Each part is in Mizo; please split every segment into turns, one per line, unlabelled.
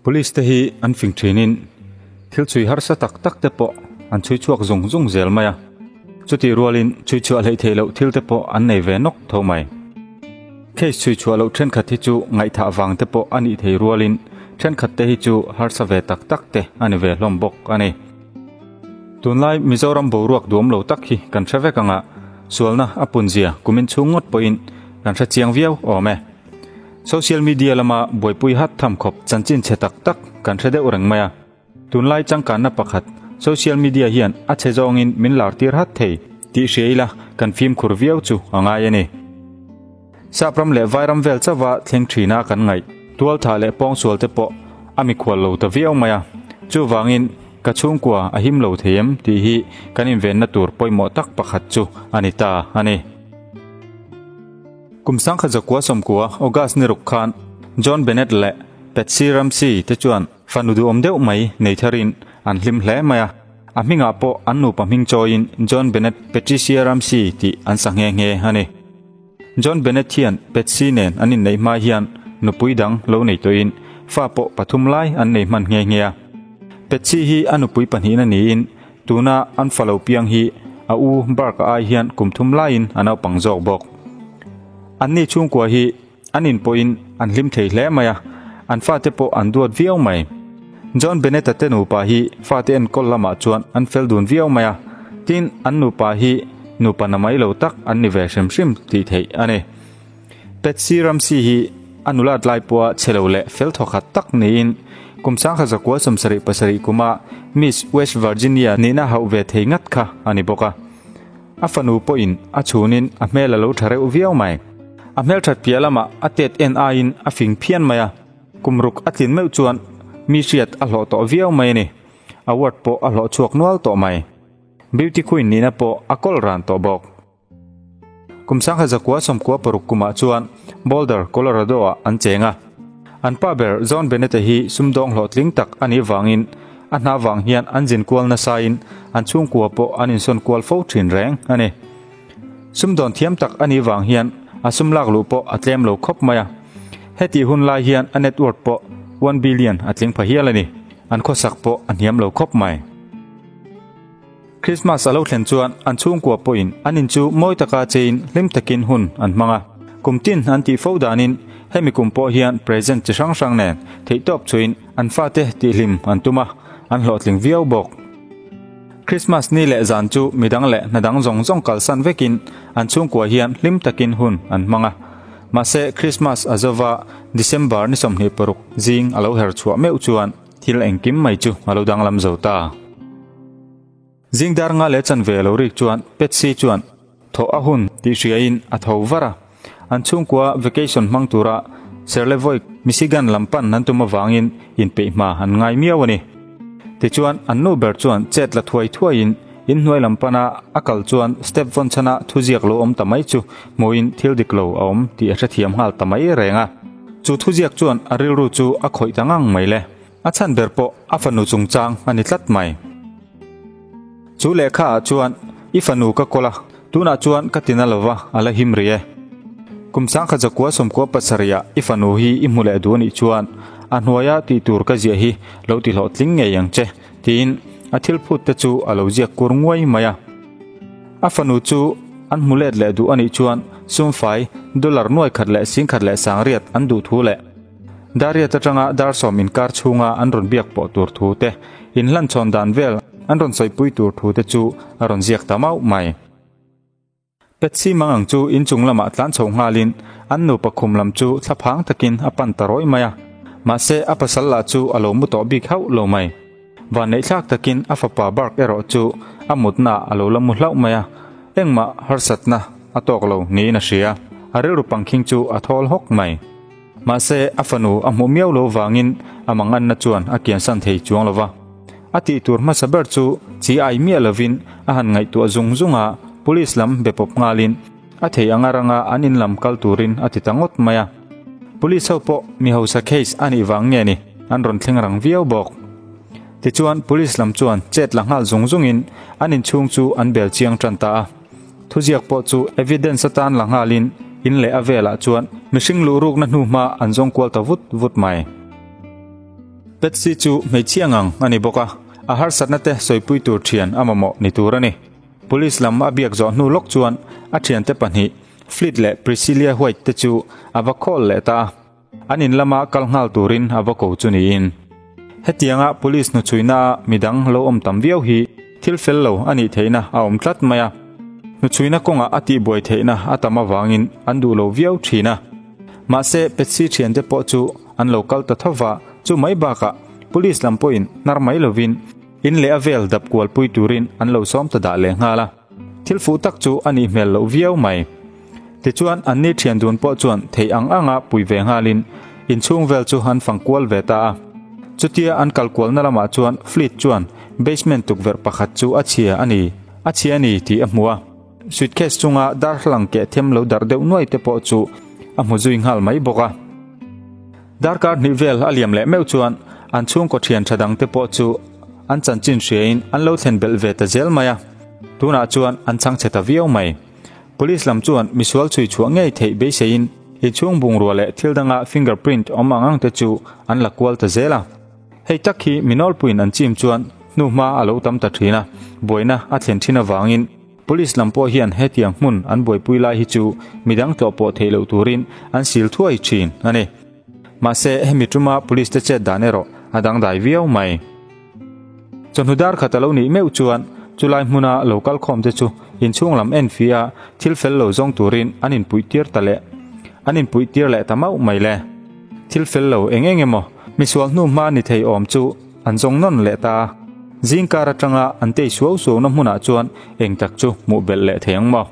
Police te hi an fing thinin thil chhui harsa tak tak te pawh an chhui chhuak zung zung zel mai a, chutih rualin chhui chhuah hleih theih loh thil te pawh an nei ve nawk tho mai. Case chhui chhuah loh thenkhat hi chu ngaihthah vang te pawh a nih thei rualin thenkhat te hi chu harsa ve tak tak te a ni ve hlawm bawk a ni. Tunlai Mizoram boruak duam lo tak hi kan hre vek ang a, sualna a punzia kumin chhung ngawt pawhin kan hre chiang viau awm e. Social media lama buaipui hat tham khawp chanchin chhe tak tak kan hre deuh reng mai a. Tunlai changkanna pakhat social media hian a chhe zawngin min lar tir hat thei tih hria ila kan fimkhur viau chu a ngai a ni. Sapram leh Vairam vel chauha thleng thina kan ngaih tualthah leh pawngsual te pawh a mikhual lo ta viau mai a. Chuvangin ka chhungkua a him lo thei em tih hi kan invenna tur pawimawh tak pakhat chu a ni ta a ni. Kum sangkhat zakua sawmkua August ni ruk khan John Bennett leh Patsy Ramsey te chuan fanu duhawm deuh mai nei tharin an hlim hle mai a, a hmingah pawh an nupa hming chawiin John Bennett Patricia Ramsey tih an sa nghe nghe a ni. John Bennett hian Patsy nen an inneih hma hian nupui dang lo nei tawhin fa pawh pathum lai an nei hman nghe nghe a. Patsy hi a nupui pahnihna niin Tuna an fa lo piang hi a u Bark-a ai hian kum thum laiin a naupang zawk bawk. Anni chhungkua hi an in pawhin an hlim thei hle mai a, an fate pawh an duat viau mai. John Bennett-a te nupa hi fate enkawl lamah chuan an fel dun viau mai a, tin an nupa hi nupa na mai lo tak an ni ve hrim hrim tih theih a ni. Patsy Ramsey hi a nulat lai pawha chhe lo leh fel thawkhat tak niin kum sangkhat zakua 77 kuma Miss West Virginia nihna hauh ve thei ngat kha a ni bawk a. A fanu pawhin a chhunin a hmel a lo tha reuh viau mai. A hmelthat piah lamah a tet en aiin a fing phian mai a, kum ruk a tlin meuh chuan mi hriat a hlawh tawh viau mai a ni. Award pawh a hlawh chhuak nual tawh mai. Beauty Queen nihna pawh a kawl ran tawh bawk. Kum sangkhat zakua 96 kumah chuan Boulder, Colorado-ah an cheng a. An pa ber John Bennett-a hi sumdawng hlawhtling tak a nih vangin a hna vang hian an zin kual nasain an chhungkua pawh an insawn kual fo thin reng a ni. Sumdawn thiam tak a nih vang hian a sum lak luh pawh a tlem lo khawp mai a. Hetih hun lai hian a net worth pawh one billion a tling pha hial a ni. An khawsak pawh a hniam lo khawp mai. Christmas a lo thlen chuan an chhungkua pawhin an in chu mawi taka chein hlim takin hun an hmang a. Kum tin an tih fo danin hemi kum pawh hian present chi hrang hrang nen theihtawp chuin an fate tihhlim an tum a, an hlawhtling viau bawk. Christmas ni leh zan chu midang leh hna dang zawng zawng kalsan vekin an chhungkua hian hlim takin hun an hmang a. Mahse Christmas a zova December ni 26 zing a lo her chhuah meuh chuan Thil engkim mai chu a lo danglam zo ta. Zing dar nga leh chanve a lo rik chuan Patsy chuan thawh a hun tih hriain a tho var a. An chhungkua vacation hmang tura Serlevoik, Michigan lam pan an tum avangin inpeih hma an ngai miau a ni. Tichuan an nu ber chuan chet la thuai thuaiin inhnuai lam pana a kal chuan step vawn chhana thuziak lo awm ta mai chu hmuhin thil dik lo a awm tih a hrethiam nghal ta mai reng a. Chu thuziak chuan a rilru chu a khawih ta ngang mai le. A chhan ber pawh a fanu chungchang a ni tlat mai. Chu lehkha ah chuan i fanu ka kawl a, tunah chuan ka tina lova a la him rih e. Kum sangkhat zakua 97 ah i fanu hi i hmu leh duh anih chuan a hnuaia tih tur ka ziah hi lo ti hlawhtling ngei ang che tiin a thil phut te chu a lo ziak kur nguai mai a. A fanu chu an hmu let leh duh anih chuan sumfai dollar nuai khat leh singkhat leh sangriat an duh thu leh Dariat atanga dar sawm inkar chhunga an rawn biak pawh tur thu te, inhlanchhawn dan vel an rawn sawipui tur thu te chu a rawn ziak ta mauh mai. Patsy Mangang chu inchung lamah tlan chho nghalin an nupa khum lam chu thlaphang takin a pan ta rawih mai a. Mahse a pasal lah chu a lo mu tawh bik hauh lo mai. Vanneihthlak takin a fapa Bark erawh chu a mutnaah a lo la mu hlauh mai a, engmah harsatna a tawk lo niin a hria. A rilru pangkhing chu a thawl hawk mai. Mahse a fanu a hmuh miau lo vangin a manganna chuan a kiansan thei chuang lo va. A tih tur hmasa ber chu chi ai miah lovin a han ngaihtuah zung zung a, police lam be pawp nghalin a thei anga ranga an in lam kal turin a ti ta ngawt mai a. Police ho pawh mi hausa case a nih vang nge ni an rawn thleng rang viau bawk. Tichuan police lam chuan chet la nghal zung zungin an inchhung chu an bel chiang tan ta a. Thuziak pawh chu evidence atan la nghalin in leh a velah chuan mihring luh rukna hnu hma an zawng kual ta vut vut mai. Patsy chu hmeichhia ngang a ni bawk a, a harsatna te sawipui tur thian a mamawh ni tur a ni. Police lam a biak zawh hnu lawk chuan a thiante pahnih, Fleet leh Priscillia White te chu a va call leh ta a. An in lama kal nghal turin a va ko chu niin. Hetianga police hnuchhuina a midang lo awm tam viau hi thil fel lo a nih theihna a awm tlat mai a. Hnuchhuina kawngah a tihbuai theihna a tam avangin an duh lo viau thin a. Mahse Patsy thiante pawh chu an lo kal ta tho va, chu mai bakah police lam pawhin hnar mai lovin in leh a vel dap kualpui turin an lo sawm ta dah leh nghal a. Thil fuh tak chu a nih hmel loh viau mai. Tichuan, anni thian dun pawh chuan theih ang anga pui ve nghalin inchhung vel chu an fang kual ve ta a. Chutia an kal kualna lamah chuan Fleet chuan basement tukverh pakhat chu a chhia a ni, a chhia a ni tih a hmu a. Suitcase chunga darthlalang keh them lo darh deuh nuai te pawh chu a hmu zui nghal mai bawk a. Darkar hnih vel a liam leh meuh chuan an chhungkaw thian tha dang te pawh chu an chanchin hriain an lo thlen belh ve ta zel mai a, tunah chuan an chhang chhe ta viau mai. Police lam chuan misual chhui chhuah ngei theih beiseiin inchhung bungrua leh thil danga finger print awm ang ang te chu an la kual ta zel a. Hei tak hi mi nawlpuiin an chim chuan hnuhma a lo tam ta thin a, buaina a thlen thin avangin Police lam pawh hian hetiang hmun an buaipui lai hi chu midang tlawh pawh theih loh turin an sil thuai thin a ni. Mahse, hemi tuma police te chet dan erawh a dangdai viau mai. Chawhnu dar khat a lo nih meuh chuan chulai hmuna lo kal khawm te chu inchhung lam en fih a thil fel lo zawng turin an inpuih tir ta leh an inpuih tir leh ta mauh mai le. Thil fel lo eng eng emaw misual hnu hma ni thei awm chu An zawng nawn leh ta a, zingkar atanga an tei suau suauna hmunah chuan eng tak chu hmuh belh leh thei ang maw?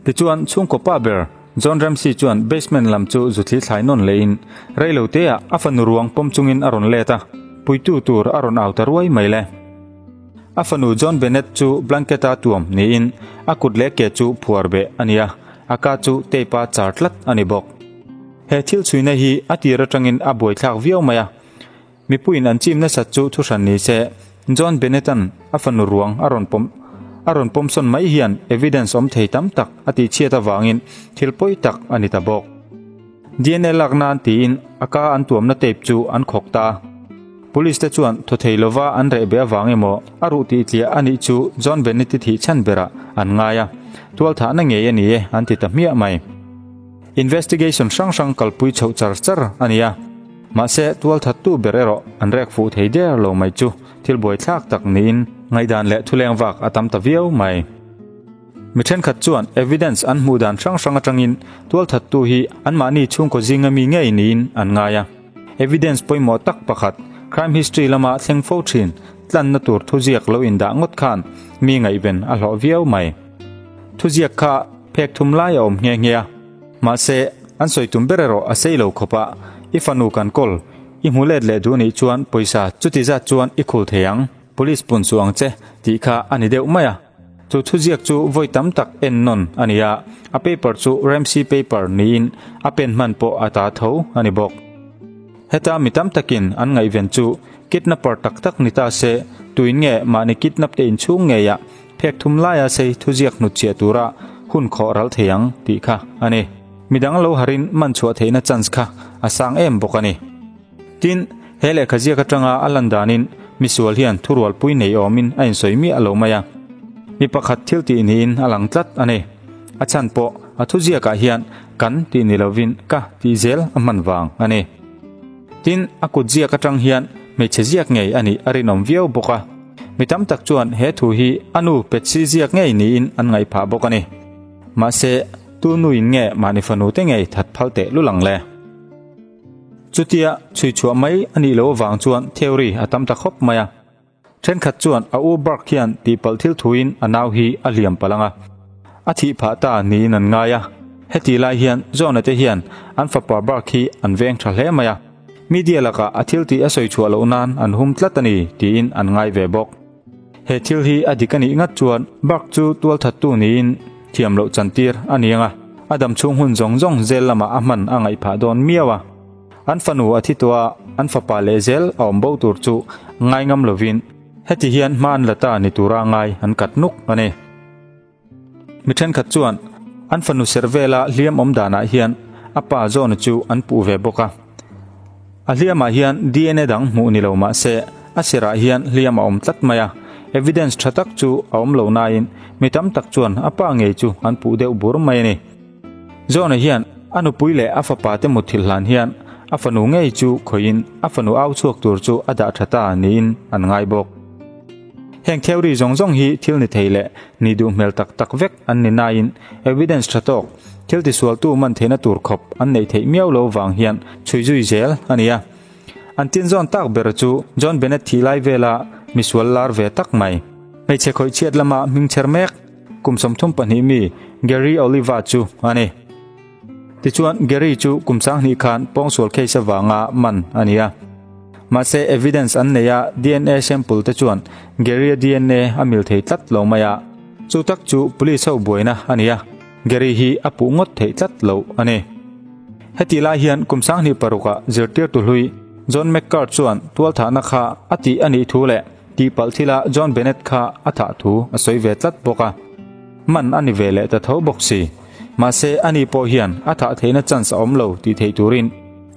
Tichuan, chhungkaw pa ber John Ramsey chuan basement lam chu zuthli thlai nawn lehin reilo teah a fanu ruang pawm chungin a rawn let a, puitu tur a rawn au ta ruai mai le. A fanu John Bennett chu blanket-a tuam niin a kut leh ke chu phuar beh a ni a, a ka chu tape-a char tlat a ni bawk. He thil chhuina hi a tir atangin a buaithlak viau mai a, mipuiin an chim nasat chu thuhran ni se, John Bennett-a'n a fanu ruang a rawn pawm a rawn pawmsawn mai hian evidence awm thei tam tak a tihchhiat avangin thil pawi tak a ni ta bawk. DNA lak nan tiin a ka an tuamna tape chu an khawk ta a. Police te chuan thaw thei lova an reh be avang emaw a ruh tih tliah a nih chu John Bennett-i thih chhan berah an ngai a, tualthahna ngei a ni e an ti ta hmiah mai. Investigation hrang hrang kalpui chhoh char char a ni a, mahse tualthattu ber erawh an rek fuh thei der lo mai chu thil buaithlak tak niin ngaihdan leh thuleng vak a tam ta viau mai. Mi thenkhat chuan evidence an hmuh dan hrang hrang atangin tualthattu hi anmahni chhungkaw zinga mi ngei niin an ngai a. Evidence pawimawh tak pakhat, crime history lama thleng fo thin, tlanna tur thuziak lo indah ngawt khan mi ngaihven a hlawh viau mai. Thuziak kha Phek thum lai a awm nghe nghe a, mahse, an sawi tum ber erawh a sei lo khawp a, I fanu kan kawl, i hmu let leh duh nih chuan pawisa chuti zat chuan i khul thei ang, police pun suh ang che, tih kha a ni deuh mai a. Chu thuziak chu vawi tam tak en nawn a ni a, a paper chu Ramsey paper niin a pen hman pawh a ta tho a ni bawk. Heta mi tam takin an ngaihven chu kidnapper tak tak ni ta se, tuin nge mahni kidnap te inchhung ngeiah Phek thum laia sei thuziak hnutchhiah tura hun khawh ral thei ang tih kha a ni. Midang lo harin man chhuah theihna chance kha a sang em bawk a ni. Tin, he lehkha ziak atanga a lan danin misual hian thurualpui nei awmin a insawi miah lo mai a. Mi pakhat thil tih niin a lang tlat a ni. A chhan pawh a thuziakah hian kan tih ni lovin ka tih zel a hman vang a ni. Tin, a kut ziak atang hian hmeichhe ziak ngei a nih a rinawm viau bawk a. Mi tam tak chuan he thu hi a nu Patsy ziak ngei niin an ngaih phah bawk a ni. Mahse, tu nuin nge mahni fanu te ngei that phal teh lul ang le? Chutia chhui chhuah mai a nih loh avang chuan theory a tam ta khawp mai a. Thenkhat chuan a u Burke hian tihpalh thil thuin a nau hi a hliam palh ang a, a thih phah ta niin an ngai a. Hetih lai hian John-a te hian an fapa Burke hi an veng tha hle mai a. Media lakah a thil tih a sawi chhuah loh nan an hum tlat a ni tiin an ngai ve bawk. He thil hi a dik a nih ngat chuan Burke chu tualthattu niin thiam loh chantir a ni ang a, a dam chhung hun zawng zawng zel lamah a hman a ngaih phah dawn miau a. An fanu a thi tawh a, an fapa leh zel a awm bo tur chu ngai ngam lovin heti hian hma an la ta ni tura ngai an kat nuk a ni. Mi thenkhat chuan an fanu serh vela hliam awm danah hian a pa John-a chu an puh ve bawk a. A hliamah hian DNA dang hmuh ni lo mah se, a sirah hian hliam a awm tlat mai a, evidence tha tak chu a awm lo nain mi tam tak chuan a pa ngei chu an puh deuh bur mai a ni. John-a hian a nupui leh a fapa te mutthilh hlan hian a fanu ngei chu khawihin a fanu au chhuak tur chu a dah tha ta niin an ngai bawk. Heng theory zawng zawng hi thil ni thei leh ni duh hmel tak tak vek an ni nain evidence tha tawk, thil tisualtu man theihna tur khawp an neih theih miau lo vang hian chhui zui zel a ni a. An tinzawn tak ber chu John Bennett thih lai vela misual lar ve tak mai. Hmeichhe khawih chhiat lama hming chher mek kum 32 mi Gary Oliva chu a ni. Tichuan Gary chu kum 2000 khan pawngsual case avanga man a ni a. Mahse evidence an nei a, DNA sample te chuan Gary-a DNA a mil thei tlat lo mai a. Chu tak chu police ho buaina a ni a, Gary hi a puh ngawt theih tlat lo a ni. Heti lai hian kum 2006 ah zirtirtu hlui John McCart chuan tualthahna kha a tih a nih thu leh tihpalh thila John Bennett kha a thah thu a sawi ve tlat bawk a. Man a ni ve leh ta tho bawk si. Mahse ani pawh hian a thah theihna chance a awm lo tih theih turin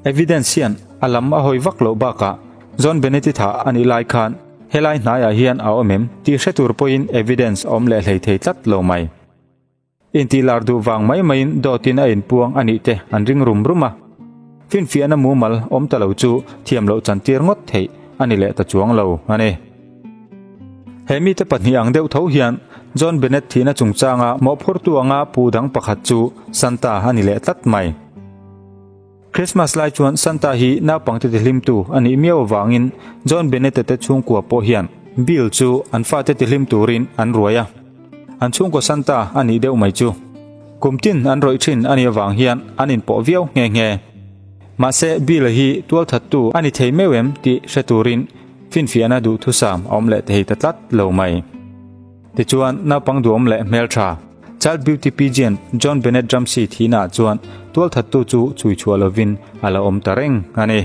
evidence hian a lam a hawi vak loh bakah John Bennett-i thah a nih lai khan helai hnaiah hian a awm em tih hre tur pawhin evidence a awm leh hlei thei tlat lo mai. Intih lar duh vang mai maiin dawtin a inpuang a nih te an ring rum rum a. Finfiahna mumal awm ta lo chu thiam loh chantir ngawt theih a ni leh ta chuang lo a ni. He mite pahnih ang deuh tho hian John Bennett thihna chungchanga mawhphurtu anga pu dang pakhat chu Santa a ni leh tlat mai. Christmas lai chuan Santa hi naupangte tihlimtu a nih miau avangin John Bennett-a te chhungkua pawh hian Bill chu an fate tihlim turin an ruai a. An chhungkaw Santa a nih deuh mai chu. Kum tin an rawih thin a nih avang hian an inpawh viau nghe nghe. Mahse Bill-a hi tualthattu a ni thei meuh em tih hre turin finfiahna duhthusam a awm leh thei ta tlat lo mai. Tichuan naupang duhawm leh hmeltha Child Beauty Pigeon John Bennett Ramsey thihnaah chuan tualthattu chu chhui chhuah lovin a la awm ta reng a ni.